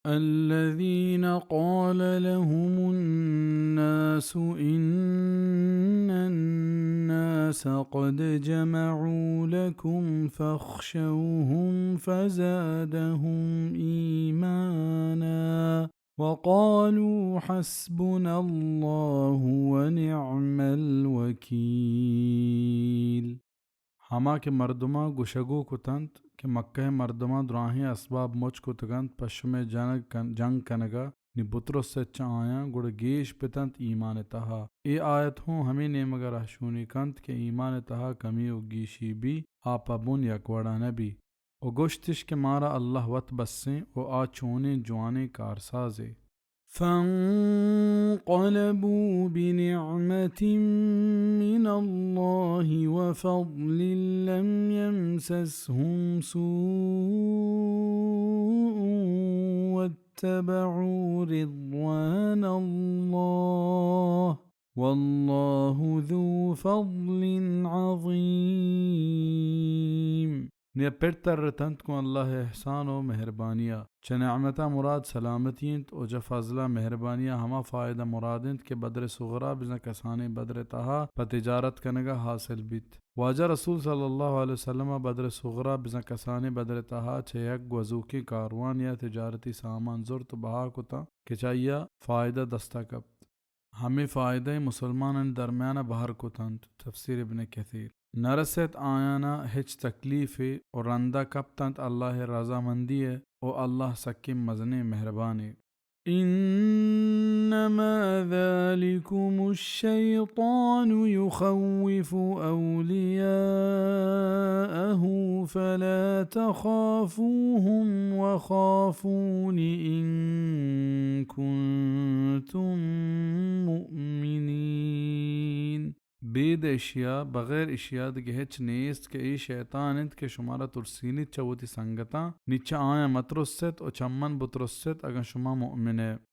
الذين قال لهم الناس إن الناس قد جمعوا لكم فاخشوهم فزادهم إيمانا وقالوا حسبنا الله ونعم الوكيل۔ ہما کہ مردماں گوشگو کتنت کہ مکہ ءِ مردماں دراہیں اسباب مچ کتگ انت پہ شمئے جنگ کن-، جنگ کنگ ءَ، نی بترس ات چہ آیاں، گڑا گیش بتنت ایمان ءِ تہا۔ اے آیت ہوں ہمے نیمگ ءَ رہشونی کنت کہ ایمان ءِ تہا کمی و گیشی بی، آ پہ بن یک وڑا نہ بی۔ و گوشتش کہ مارا اللہ وت بسیں و آ چونیں جوانیں کارسازے۔ فانقلبوا بنعمة من الله وفضل لم يمسسهم سوء واتبعوا رضوان الله والله ذو فضل عظيم۔ نیا پر ترتنت گوں اللہ ءِ احسان و مہربانی ءَ۔ چہ نعمت ءَ مراد سلامتی انت و چہ فضل ءُ مہربانی ءَ ہما فائدہ مراد انت کہ بدر صغری بزاں کسانیں بدر ءِ تہا پہ تجارت کنگ ءَ حاصل بیت۔ واجہ رسول صلی اللہ علیہ وسلم ءَ بدر صغری بزاں کسانیں بدر ءِ تہا چہ یک گوزوکیں کاروان یا تجارتی سامان زرت و بہا کتاں کہ چہ آئی ءَ فائدہ دست ءَ کپت۔ ہمے فائدہ مسلمانانی درمیان ءَ بہر کتنت۔ تفسیر ابن کثیر۔ نہ رسیت آیان ءَ ہچ تکلیفے و رند ءَ کپتنت اللہ ءِ رضامندی ءَ و اللہ سکیں مزنیں مہربانے۔ إنما ذلكم الشيطان يخوف أولياءه فلا تخافوهم وخافون إن كنتم مؤمنين۔ بید اشیا، بغیر اشیا دگہ ہچ نیست کہ اے شیطان انت کہ شمارا ترسینیت چہ وتی سنگتاں، نی چہ آیاں مترست و چہ من بترست اگاں شما مؤمن ئے۔